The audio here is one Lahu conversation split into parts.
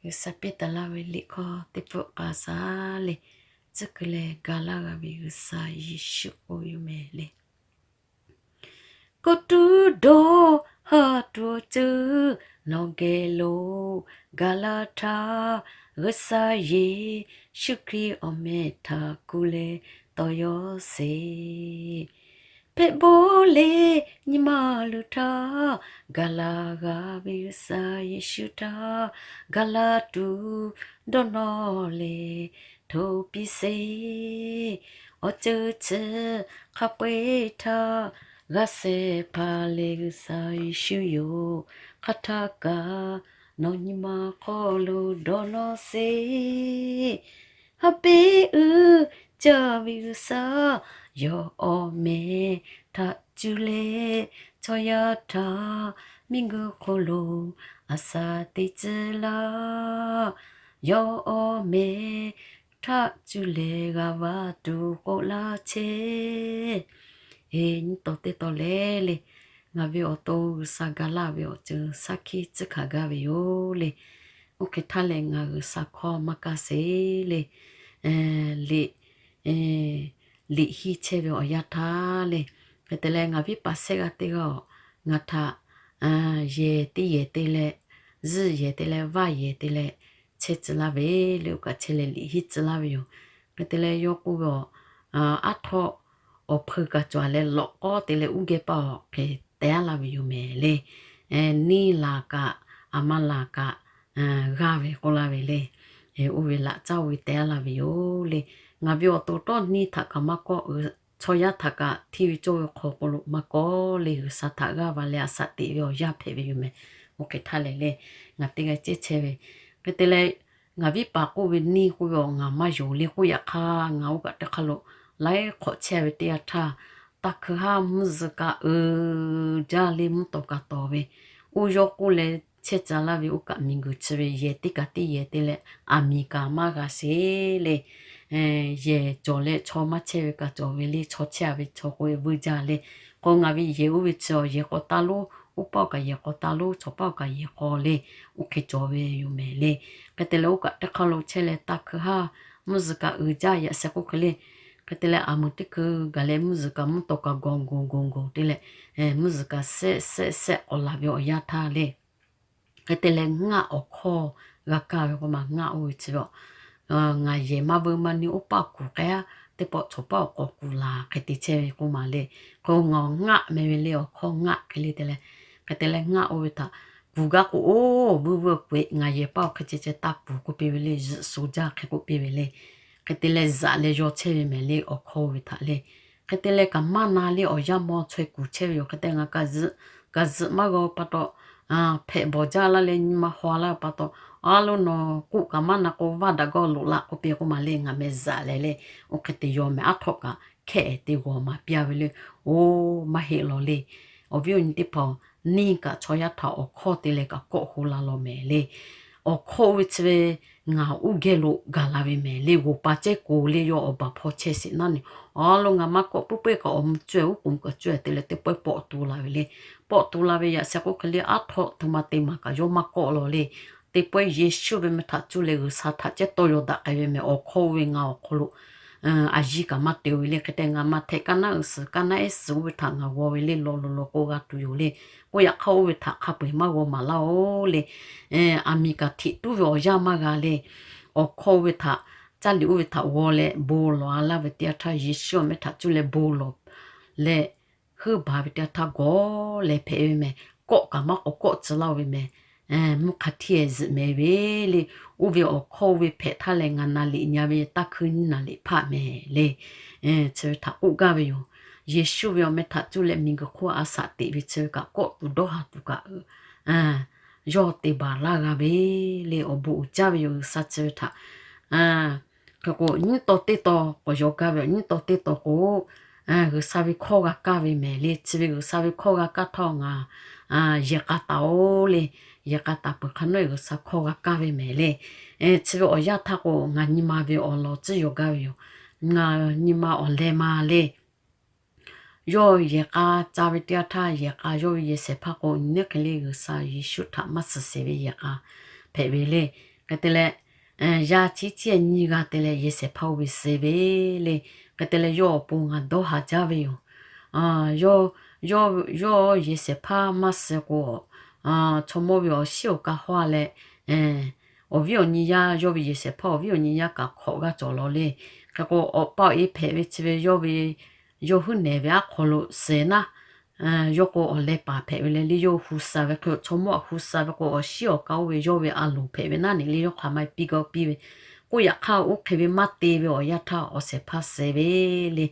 G'uiˬsha piˇ taˍ laˇ ve liꞈ hkawˇ teˇ pfuhˆ k'a shaˍ le. Tcuhˉ kuiˬ leh ga laˇ g'a ve G'uiˬsha Yeˍsuˆ k'oˆ ve yoˬ mehˍ le. K'oˆ tuˬ dawˇ ha tuˬ awˬ ceuˬ nawˬ geh lo gaˬ la htaˇ, G'uiˬsha Yeˍsuˆ Hkriꞈ awˬ meh htaꞈ kuˬ leh tawˇ yawˇ sheˍ. Hpehꞈ bawˇ leh nyi ma luˬ htaˇ, gaˬ la g'a ve G'uiˬsha Yeˍsuˆ htaˇ, gaˬ la tuˬ dawˇ nawˇ leh hto piˇ sheˍ. Awˬ ceuˬ chi hk'a peu-eˬ htaˇ, g'a shehˍ hpaˇ leh G'uiˬsha Yeˍsuˆ yoˬ. Hk'a htaˇ kaꞈ nawˬ nyi ma hk'aw lo dawˇ nawˇ sheˍ. Haˉ pehˉ uiˍ jaˇ ve G'uiˬsha, yawˇ awˬ meh htaꞈ cuˇ leh chaw yaˇ htaꞈ miˬguiˬ hk'oˆ lo a shaˍ teꞈ tcuh laˇ. Yawˇ awˬ meh htaꞈ cuˇ leh g'a vaˇ tuˬ k'oˆ laˇ chehˇ. Eˬ, nyi tawˍ teˇ tawˍ leh le, ngaˬ ve awˬ to G'uiˬsha ga laˇ ve awˬ ceuˬ shaˉ hkiˆ tcuhˉ hkanˍ gaˇ ve yoˬ le. Oˇ hk'e htaˇ lehˬ, ngaˬ G'uiˬsha hkawˇ maˇ kaˇ sheˍ le. Liꞈ, liꞈ hiˇ chehˇ ve awˬ yanˇ htaˇ le. Hk'e te leh, ngaˬ viˉ paˍ shehˆ g'aˇ teˇ g'aˇ-oˬ, ngaˬ htaꞈ yehˬ teˇ yehˬ te leh, zuhˇ yehˬ te leh, vaˇ yehˬ te leh chehˇ tcuh laˇ ve le. Oˇ kaꞈ chehˇ leh liꞈ hiˇ tcuh laˇ ve yoˬ. Hk'e te leh, yawˇ k'oˆ ve, aˉ htawˇ awˬ hpui kaꞈ cawˬ leh lawꞈ k'awˉ te leh uˉ geh paˇ awˬ hk'e teh aˉ laˇ ve yoˬ mehˍ le. Neˇ laˬ kaꞈ, aˬ ma laˬ kaꞈ g'aˇ ve k'oˆ laˇ ve le. Oˇ ve laꞈ caˉ oˇ ve teh aˉ laˇ ve yoˬ le. Ngaˬ ve awˬ to tawˇ neˇ htaꞈ kaꞈ maˇ kawˆ, chaw yaˇ htaꞈ kaꞈ hteˇ ve cawˇ ve hk'aw k'o lo maˇ kawˆ le. G'uiˬsha htaꞈ g'aˇ va leh a shaꞈ teꞈ ve awˬ yanˇ hpehꞈ ve yoˬ mehˍ. Oˇ hk'e htaˇ lehˬ le, ngaˬ teˇ g'aˇ cehˇ chehˇ ve. Hk'e te leh, ngaˬ viˉ paˍ k'oˆ ve, neˇ k'oˆ ve, ngaˬ maˇ yonˍ le k'oˆ, yaꞈ hk'aˇ ngaˬ oˇ kaꞈ teˇ hk'aˇ lo laiˉ hk'awꞈ chehˇ ve teˇ yanˇ htaˇ, taˇ hkui haˉ mvuhˇ zuhˬ kaꞈ uiˍ jaˇ le, mvuhˇ tawˍ kaꞈ tawˍ ve, oˇ yawˇ k'oˆ leh chehˇ tcuh laˇ ve. Oˇ kaꞈ miˬguiˬ chi ve yehˬ teˇ kaꞈ teˇ yehˬ te leh, aˬ miˍ kaꞈ maˇ g'a sheˍ le. Yehˬ cawˬ leh chaw maˇ chehˇ ve kaꞈ cawˬ ve le. Chaw chehˇ ve chaw k'oˆ ve vuiˇ jaˇ le. K'o ngaˬ ve yehˬ oˇ ve chi awˬ yehˬ k'aw taˇ lonˉ, oˇ paˆ awˬ kaꞈ yehˬ k'aw taˇ lonˉ, chaw paˆ awˬ kaꞈ yehˬ k'aw le, oˇ hk'e cawˬ ve yoˬ mehˍ le. Hk'e te leh, oˇ kaꞈ teˇ hk'aˇ lo chehˇ leh taˇ hkui haˉ mvuhˇ zuhˬ kaꞈ uiˍ jaˇ, yaꞈ sheh k'oˆ hk'e le. Hk'e te leh, aˬ muˍ teˇ hkui gaˬ leh mvuhˇ zuhˬ kaꞈ mvuhˇ tawˍ kaꞈ gawˬ gawˬ gawˬ gawˬ te leh, mvuhˇ zuhˬ kaꞈ shehˆ shehˆ shehˆ k'awꞈ laˬ ve awˬ yanˇ htaˇ le. Hk'e te leh, ngaˆ awˬ hkawˇ g'a kaˇ ve k'o maˬ, ngaˆ oˇ ve chi ve, ngaˬ yehˬ maˇ veu maˇ neˇ oˇ paˆ kuˬ k'ai a, teˇ pawˆ chaw paˆ awˬ k'awꞈ kuˬ laˬ hk'e te chehˇ ve k'o maˬ le. K'o ngaˬ ngaˆ meh ve le, awˬ hkawˇ ngaˆ hk'e le te leh. Hk'e te leh, ngaˆ oˇ ve htaꞈ kuˬ gaˇ k'o, oˇ vuiˇ vuiˇ k'o, ngaˬ yehˬ paˆ awˬ hk'e ceh ceh taˇ kuˬ k'oˆ piˇ ve le. Zuhꞈ sho jaˇ hk'e k'oˆ piˇ ve le. Hk'e te leh, zaꞈ leh yaw chehˇ ve mehˍ le, awˬ hkawˇ oˇ ve htaꞈ le. Hk'e te leh, kaꞈ maˇ na le, awˬ yanˇ maw chaweh kuˬ chehˇ ve yoˬ. Hk'e te ngaˬ kaꞈ zuhꞈ, kaꞈ zuhꞈ maˇ g'aw pa taw, hpehꞈ bawˬ jaˇ laˇ leh nyi ma haw laˇ pa taw, a lo nawˬ k'oˆ kaꞈ maˇ na k'o, vaˇ daꞈ gawˇ loꞈ la k'oˆ piˇ k'o maˬ le, ngaˬ meh zaꞈ leh le, oˇ hk'e te yaw meh. Aˉ htawꞈ kaꞈ hkehˇ te g'awˬ maˍ piˇ a ve le. Oˇ maˇ heˆ lawˬ le. Awˬ viˉ awˬ nyi teˇ hpaˍ, neˇ kaꞈ chaw yaˇ htaꞈ awˬ hkawˇ te leh kaꞈ kawˆ ho la lawˬ mehˍ le. Awˬ hkawˇ oˇ ve chi ve ngaˬ uˉ geh lo gaˬ la ve mehˍ le. G'oˍ pa cehˇ k'oˍ le, yawˇ awˬ baˬ hpawˇ chehˇ sheˍ naˉ ne. A lo ngaˬ maˇ kawˆ puiˉ puiˉ kaꞈ, awˬ mvuh caweh uˉ k'oˍ mvuh kaꞈ caweh te leh teˇ pawehˇ pawˆ tu la ve le. Pawˆ tu la ve yaꞈ sheh k'oˆ hk'e le, aˉ htawꞈ htoꞈ ma te maˍ kaꞈ yawˇ maˇ kawˆ lawˬ le. Teˇ pawehˇ Yeˍsuˆ ve meh htaꞈ cuˇ leh G'uiˬsha htaꞈ cehˇ tawˇ yaw daꞈ k'ai ve meh. Awˬ hkawˇ oˇ ve ngaˬ awˬ hk'aw lo a yiˇ kaꞈ maˇ te ve le. Hk'e te ngaˬ maˇ hteꞈ kaˇ naˉ uiˍ suhˍ, kaˇ naˉ ehˉ suhˍ oˇ ve htaꞈ ngaˬ g'aw ve le, lawˬ lawˬ lawˬ k'o g'a tuˬ yoˬ le. K'oˆ yaꞈ hk'aˇ oˇ ve htaꞈ hk'a peu-eˬ maˇ g'aw maˍ laˇ oˬ le. Aˬ miˍ kaꞈ hteꞈ tuˉ ve awˬ yanˇ maˇ g'a le. Awˬ hkawˇ oˇ ve htaꞈ, caˇ liꞈ oˇ ve htaꞈ g'aw leh bon lawˬ a laˇ ve teˇ yanˇ htaˇ, Yeˍsuˆ awˬ meh htaꞈ cuˇ leh bon lawˬ leh, heuˆ baˬ ve teˇ yanˇ htaˇ gawˬ leh hpehꞈ ve meh. Kawˆ kaꞈ maˇ k'awꞈ kawˆ tcuh laˇ-oˬ ve meh. Mvuhˇ hk'a htiˇ-ehˍ zuhꞈ mehˍ ve le. Oˇ ve awˬ hkawˇ oˇ ve hpehꞈ htaˇ leh ngaˬ na liꞈ nyi ve taˇ hkui nyiˇ na liꞈ hpaˆ mehˍ le. Chi ve htaꞈ k'oˆ gaˇ ve yoˬ. Yeˍsuˆ ve awˬ meh htaꞈ cuˇ leh miˬguiˬ hk'oˆ a shaꞈ teꞈ ve chi ve kaꞈ kawˆ tuˬ dawˇ ha tuˬ kaꞈ yawˇ te baˬ laˇ g'a ve le. Awˬ bon uiˍ jaˇ ve yoˬ. G'uiˬsha chi ve htaꞈ hk'e k'o, nyiˇ taw teˇ taw k'awꞈ yaw gaˇ ve, nyiˇ taw teˇ taw k'o, G'uiˬsha ve hkawˇ g'a kaˇ ve mehˍ le. Chi ve G'uiˬsha ve hkawˇ g'a kaˇ htaˇ ngaˬ yehˬ k'a taˍ-oˬ le. Yehˬ k'a taˍ peuˬ hk'a nawˉ G'uiˬsha hkawˇ g'a kaˇ ve mehˍ le. Chi ve awˬ yanˇ htaˇ k'o, ngaˬ nyi ma ve awˬ lawn tcuhˉ yaw gaˇ ve yoˬ. Ngaˬ nyi ma awˬ leh ma le. Yawˇ yehˬ k'a ca ve teˇ yanˇ htaˇ, yehˬ k'a yawˇ ve yehˬ shehˍ hpaˇ k'o, neˉ hk'e le G'uiˬsha Yeˍsuˆ htaꞈ maˇ suhˍ shehˍ ve yehˬ k'a hpehꞈ hpehꞈ ve le. Hk'e te leh, yaˇ chi ciˉ nyiˇ g'aˇ te leh yehˬ shehˍ hpaˇ oˇ ve suh ve le. Hk'e te leh yawˇ awˬ pon ngaˬ dawˇ haˍ jaˇ ve yoˬ. Yawˇ yehˬ shehˍ hpaˇ maˇ suh k'o, chaw mawˇ ve awˬ shiˉ awˬ ka hawˇ leh, awˬ viˉ awˬ nyi yaˇ, yawˇ ve yehˬ shehˍ hpaˇ awˬ viˉ awˬ nyi yaˇ kaꞈ hk'awꞈ g'aˇ cawˬ law le. Hk'e k'o, awˬ pa awˬ e hpehꞈ ve chi ve yawˇ ve, yawˇ huiˉ nehˬ ve aˉ hk'aw lo suh naˉ, yawˇ k'o awˬ leh paˍ hpehꞈ ve leh le, yawˇ hu suh ve hk'e, chaw mawˇ aꞈ hu suh ve k'o, awˬ shiˉ awˬ ka oˇ ve yawˇ ve a loˍ hpehꞈ ve naˉ ne le, yawˇ hk'aˬ ma piˇ g'a piˇ ve. K'oˆ yaꞈ hk'aˇ, oˇ hk'e ve maˇ te ve awˬ yanˇ htaˇ awˬ shehˍ hpaˇ suh ve le.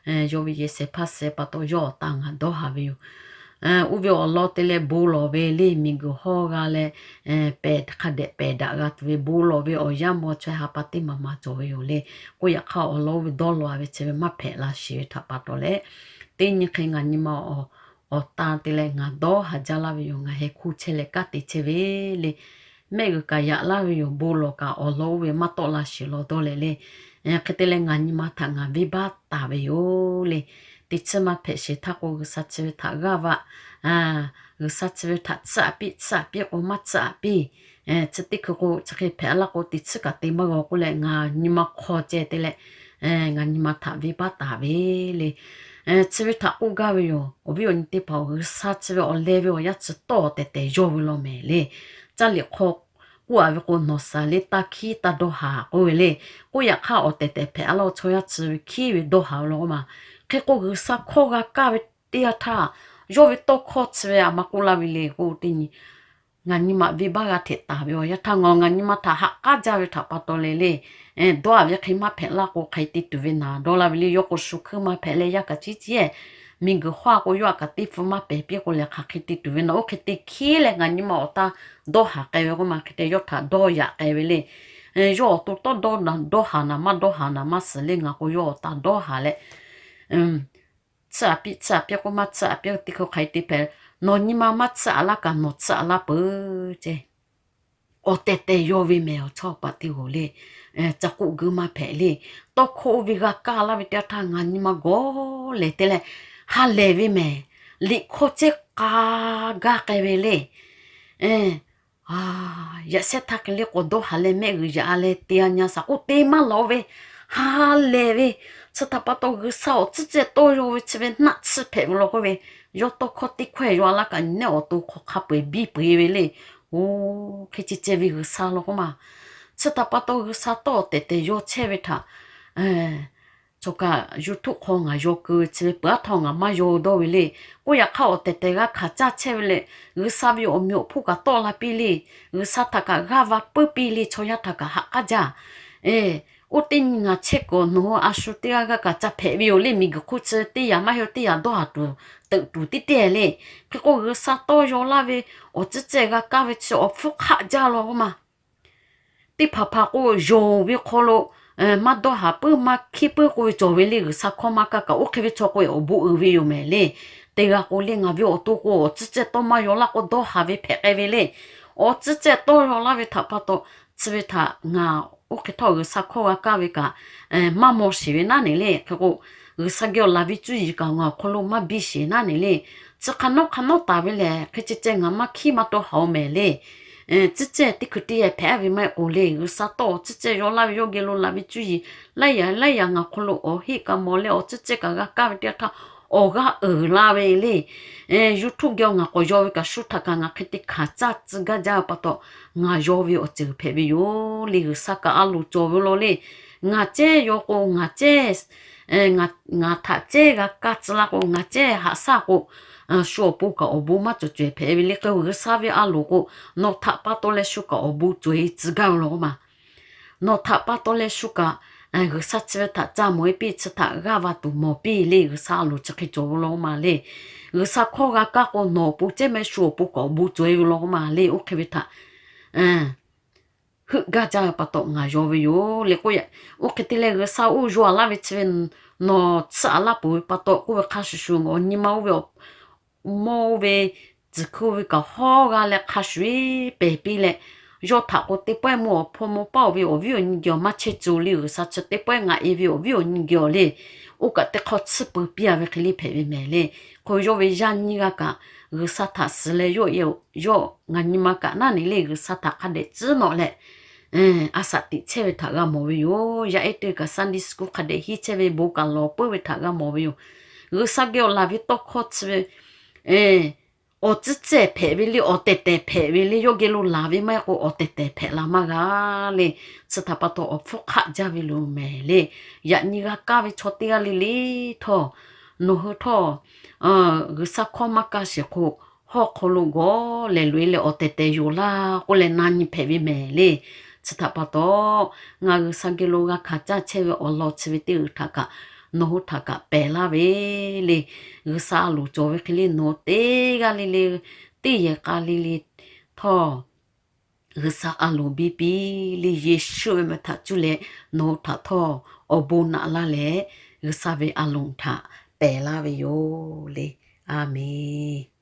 Yawˇ ve yehˬ shehˍ hpaˇ suh pa taw, yawˇ awˬ taˇ ngaˬ dawˇ haˍ ve yoˬ. Oˇ ve awˬ lawn te leh bon lawˬ ve le, miˬguiˬ hawˇ g'a leh, pehˬ hk'a dehꞈ pehˬ daꞈ g'a tuˬ ve bon lawˬ ve awˬ yanˇ maw chaweh ha pa teˇ maˬ maˬ cawˬ ve yoˬ le. K'oˆ yaꞈ hk'aˇ, awˬ lawn oˇ ve dawˇ law ve chi ve maˇ hpehꞈ la sheˍ ve htaꞈ pa taw leh, teˇ nyi hk'e ngaˬ nyi ma awˬ, awˬ tan te leh ngaˬ dawˇ haˍ jaˇ laˇ ve yoˬ. Ngaˬ heh hkuˇ chehˇ leh kanˉ te chehˇ ve le. Mehˆ g'uiˬ kaꞈ yaꞈ laˇ ve yoˬ. Bon lawˬ kaꞈ awˬ lawn oˇ ve maˇ tawˆ la sheˍ law dawˇ leh le. Hk'e te leh ngaˬ nyi ma htaꞈ ngaˬ venˇbaˆ taˍ ve yoˬ le. Teˇ chiˉ maˇ hpehꞈ sheˍ htaˇ k'o, G'uiˬsha chi ve htaꞈ g'aˇ va, G'uiˬsha chi ve htaꞈ tsuhˇ aꞈ piˇ, tsuhˇ aꞈ piˇ k'o maˇ tsuhˇ aꞈ piˇ. Chi teˇ hkui k'o chi hk'e hpehꞈ laˇ k'o, teˇ tsuhˇ kaꞈ te maˇ g'aw k'oˆ leh, ngaˬ nyi ma hk'aw ceh te leh ngaˬ nyi ma htaꞈ venˇbaˆ taˍ ve le. Chi ve htaꞈ k'oˆ gaˇ ve yoˬ. Awˬ viˉ awˬ nyi teˇ hpaˍ-oˬ, G'uiˬsha chi ve awˬ leh ve awˬ yanˇ chi tawˇ tehˬ tehˬ yawˇ ve law mehˍ le. Caˇ liꞈ hk'aw k'oˆ-a ve k'o, nawˬ shaˍ le taˇ hkiˉ taˇ dawˇ haˍ k'oˆ ve le. K'oˆ yaꞈ hk'aˇ, awˬ tehˬ tehˬ hpehꞈ-a laˇ, chaw yaˇ chi ve hkiˉ ve dawˇ haˍ ve law k'oˆ ma. Hk'e k'o, G'uiˬsha hkawˇ g'a kaˇ ve teˇ yanˇ htaˇ, yawˇ ve tawˇ hkawˇ chi ve aˬ ma k'oˆ laˇ ve le k'o, teˇ nyi ngaˬ nyi ma venˇbaˆ g'a hteꞈ taˍ ve awˬ yanˇ htaˇ, ngaˬ ngaˬ nyi ma htaꞈ ha k'aˉ jaˇ ve htaꞈ pa taw le le, dawˇ haˍ ve hk'e maˇ hpehꞈ laˇ k'o, hk'aˬ hk'e te tuˬ ve naˍ dawˇ laˇ ve le. Yawˇ k'o shu hkuiˉ maˇ hpehꞈ leh, yaˇ kaꞈ ciˉ ciˉ-ehˍ, miˬguiˬ hawˇ-a k'o yawˇ htaꞈ kaꞈ teˇ hpfuh maˇ pehˍ piˇ k'o lehˬ, hk'aˬ hk'e te tuˬ ve naˍ. Oˇ hk'e te hkiˉ leh ngaˬ nyi ma awˬ taˇ dawˇ haˍ k'ai ve k'oˆ ma. Hk'e te yawˇ htaꞈ dawˇ yaꞈ k'ai ve le. Yawˇ awˬ to tawˇ dawˇ naˍ, dawˇ haˍ naˍ maˇ dawˇ haˍ naˍ maˇ suhˍ le, ngaˬ k'o yawˇ awˬ taˇ dawˇ haˍ leh, tsuhˇ aꞈ piˇ, tsuhˇ aꞈ piˇ k'oˆ maˇ tsuhˇ aꞈ piˇ teˇ hkui hk'aˬ hk'e te hpehꞈ. Nawˬ nyi ma maˇ tsuhˇ aꞈ laˇ kaꞈ nawˬ tsuhˇ aꞈ laˇ peuˬ ce. Awˬ tehˬ tehˬ yaw ve mehˍ awˬ chawˇ paˍ teˇ g'aˇ le. Ca k'oˆ geu maˇ hpehꞈ le. Tawˇ hkawˇ oˇ ve g'a kaˇ laˇ ve teˇ yanˇ htaˇ, ngaˬ nyi ma gawˬ lehˬ te leh ha lehˬ ve mehˍ. Liꞈ hkawˇ cehˇ k'a gaˇ k'ai ve le. Yaꞈ shehˉ htaˇ hk'e le k'awꞈ dawˇ haˍ leh mehˆ g'uiˬ yaꞈ-a leh te-a nyi-a shaˍ k'oˆ te maˇ lawˬ ve, ha lehˬ ve. Chi htaꞈ pa taw G'uiˬsha awˬ tcuhˉ cehˇ tawˇ yaw ve chi ve naˆ tsuhˇ hpehꞈ ve law k'oˆ ve, yawˇ tawˇ hkawˇ teˇ hkawehˇ yaw-a laˇ kaꞈ nyi nehˉ awˬ to hk'aw hk'a peu-eˬ biˇ peu-eˬ ve le. Oˇ hk'e ceh ceh ve G'uiˬsha law k'oˆ ma. Chi htaꞈ pa taw G'uiˬsha tawˇ awˬ tehˬ tehˬ yaw chehˇ ve htaꞈ chaw kaꞈ YouTube hk'aw ngaˬ yaw keu ve chi ve peuˬ aˉ htawˇ ngaˬ maˇ yaw dawˇ ve le. K'oˆ yaꞈ hk'aˇ, awˬ tehˬ tehˬ g'a hkanˍ caˇ chehˇ ve lehˬ, G'uiˬsha ve awˬ meꞈ awˬ hponˇ kaꞈ tawˆ la piˇ le. G'uiˬsha htaꞈ kaꞈ g'aˇ va puiˉ piˇ le. Chaw yaˇ htaꞈ kaꞈ ha k'aˉ jaˇ. Oˇ teˇ nyi ngaˬ chehˇ kuiˬ nawˬ hui a shu teˇ g'aˇ g'aˇ kaꞈ ca hpehꞈ ve yoˬ le. Miˬguiˬ hk'oˆ chi teˇ yanˇ maˇ heˆ teˇ yanˇ dawˇ haˍ tuˬ teuꞈ tuˬ tiˉ tehˇ le. Hk'e k'o, G'uiˬsha tawˇ yaw laˇ ve awˬ tcuhˉ cehˇ g'a kaˇ ve chi awˬ hpfuhˇ hk'aˆ jaˇ law k'oˆ ma. Teˇ hpaˍ hpaˍ k'o, yonˍ ve hk'aw lo maˇ dawˇ haˍ puiˉ maˇ hkiˉ puiˉ k'oˆ ve cawˬ ve le. G'uiˬsha hkawˇ maˇ kaˇ kaꞈ oˇ hk'e ve chaw k'o, awˬ bon uiˍ ve yoˬ mehˍ le. Te g'a k'o le, ngaˬ ve awˬ to k'o, awˬ tcuhˉ cehˇ tawˇ maˇ yaw laˇ k'o, dawˇ haˍ ve hpehꞈ k'ai ve le. Awˬ tcuhˉ cehˇ tawˇ yaw laˇ ve htaꞈ pa taw, chi ve htaꞈ ngaˬ oˇ hk'e htawˇ G'uiˬsha hkawˇ g'a kaˇ ve kaꞈ maˇ maw sheˍ ve naˉ ne le. Hk'e k'o, G'uiˬsha geh awˬ laˬ ve cuˇ yiˍ kaꞈ ngaˬ awˬ hk'aw lo maˇ biˇ sheˍ naˉ ne le. Chi hk'a nawˉ hk'a nawˉ taˍ ve lehˬ, hk'e ceh ceh ngaˬ maˇ hkiˉ maˇ tawˇ haˍ-oˬ mehˍ le. Tcuhˉ cehˇ teˇ hkui teˇ yehˬ hpehꞈ-a ve maˇ heˆ k'o le, G'uiˬsha tawˇ awˬ tcuhˉ cehˇ yaw laˇ ve yawˇ geh lo laˬ ve cuˇ yiˍ laiˉ yaꞈ laiˉ yaꞈ ngaˬ hk'aw lo awˬ heˆ kaꞈ mawˬ leh awˬ tcuhˉ cehˇ kaꞈ g'a kaˇ ve teˇ yanˇ htaˇ, awˬ g'aˇ uiˍ la ve le. YouTube geh ngaˬ k'awꞈ yaw ve kaꞈ shu htaꞈ kaꞈ ngaˬ hk'e te hkanˍ caˇ tcuh gaˇ jaˇ ve pa taw, ngaˬ yaw ve awˬ ceuˬ hpehꞈ ve yoˬ le. G'uiˬsha kaꞈ a loˍ cawˬ ve law le. Ngaˬ cehˇ yaw k'o, ngaˬ cehˇ ngaˬ htaꞈ cehˇ g'a kaˇ tcuh laˇ k'o, ngaˬ cehˇ haꞈ shaˉ k'o, shu awˬ pon kaꞈ awˬ bon maˇ cawˬ cawehˬ hpehꞈ ve le. Hk'e G'uiˬsha ve a loˍ k'o, nawˬ htaꞈ pa taw leh shu kaꞈ awˬ bon cawehˬ tcuh gaˇ ve law k'oˆ ma. Nawˬ htaꞈ pa taw leh shu kaꞈ G'uiˬsha chi ve htaꞈ ca mawˬ-e piˇ, chi htaꞈ g'aˇ va tuˬ mawˬ piˇ le. G'uiˬsha a loˍ chi hk'e cawˬ ve law k'oˆ ma le. G'uiˬsha hkawˇ g'a kaˇ k'o, nawˬ awˬ pon cehˇ meh shu awˬ pon kaꞈ awˬ bon cawehˬ ve law k'oˆ ma le. Oˇ hk'e ve htaꞈ heuˆ gaˇ jaˇ ve pa taw ngaˬ yaw ve yoˬ le k'o. Oˇ hk'e te leh G'uiˬsha oˇ yaw-a laˇ ve chi ve nawˬ tsuhˇ-a laˇ peuˬ ve pa taw k'oˆ ve hk'a shuˍ shuˍ, awˬ nyi ma oˇ ve mawˇ oˇ ve tcuhˍ hkuˇ ve kaꞈ hawˉ g'a leh hk'a shuˍ-eˬ pehˬ piˇ leh, yawˇ htaꞈ k'o teˇ pawehˇ mvuhˇ awˬ hpawˇ mawˇ paˉ-oˬ ve awˬ viˉ awˬ nyi geh awˬ maˇ chehˇ tcuh le. G'uiˬsha chi teˇ pawehˇ ngaˬ e ve awˬ viˉ awˬ nyi geh awˬ le, oˇ kaꞈ teˇ hk'awˇ tsuhˇ peu piˇ-a ve hk'e le hpehꞈ ve mehˍ le. Hk'e yawˇ ve yaˇ nyiˇ g'aˇ kaꞈ G'uiˬsha htaꞈ suhˍ leh yawˇ, yawˇ ngaˬ nyi ma kaꞈ naˉ ne le G'uiˬsha htaꞈ hk'a dehꞈ tcuhˉ nawꞈ leh, a shaꞈ tiꞈ chehˇ ve htaꞈ g'a mawˬ ve yoˬ. Yaˇ ehˉ teˇ kaꞈ Sunday school hk'a dehꞈ hiˇ chehˇ ve bon kaꞈ lawˬ puiˉ ve htaꞈ g'a mawˬ ve yoˬ. G'uiˬsha geh awˬ laˬ ve tawˇ hkawˇ chi ve awˬ tcuhˉ cehˬ hpehꞈ ve le, awˬ tehˬ tehˬ hpehꞈ ve le, yawˇ geh lo laˬ ve maˇ heˆ k'o awˬ tehˬ tehˬ hpehꞈ la maˇ g'a le. Chi htaꞈ pa taw awˬ hpfuhˇ hk'aˆ jaˇ ve lo mehˍ le. Yaꞈ nyi g'a kaˇ ve chaw teˇ g'aˇ le le htawˇ, nawˬ hui htawˇ G'uiˬsha hkawˇ maˇ kaˇ sheˍ k'o, hawˉ hk'aw lo gawˬ lehˬ loꞈ e leh awˬ tehˬ tehˬ yoˬ laˇ k'oˆ leh na nyi hpehꞈ ve mehˍ le. Chi htaꞈ pa taw, ngaˬ G'uiˬsha geh lo g'a hkanˍ caˇ chehˇ ve awˬ lawn chi ve teˇ g'uiˬ htaꞈ kaꞈ nawˬ hui htaꞈ kaꞈ pehˬ laˇ ve le. G'uiˬsha a loˍ cawˬ ve hk'e le nawˬ hui teˇ g'aˇ le le, teˇ yehˬ k'a le le htawˇ, G'uiˬsha a loˍ biˇ piˇ le. Yeˍsuˆ ve meh htaꞈ cuˇ leh nawˬ hui htaꞈ htawˇ awˬ bon naꞈ laˇ leh, G'uiˬsha ve a loˍ htaꞈ pehˬ laˇ ve yoˬ le. A menˍ.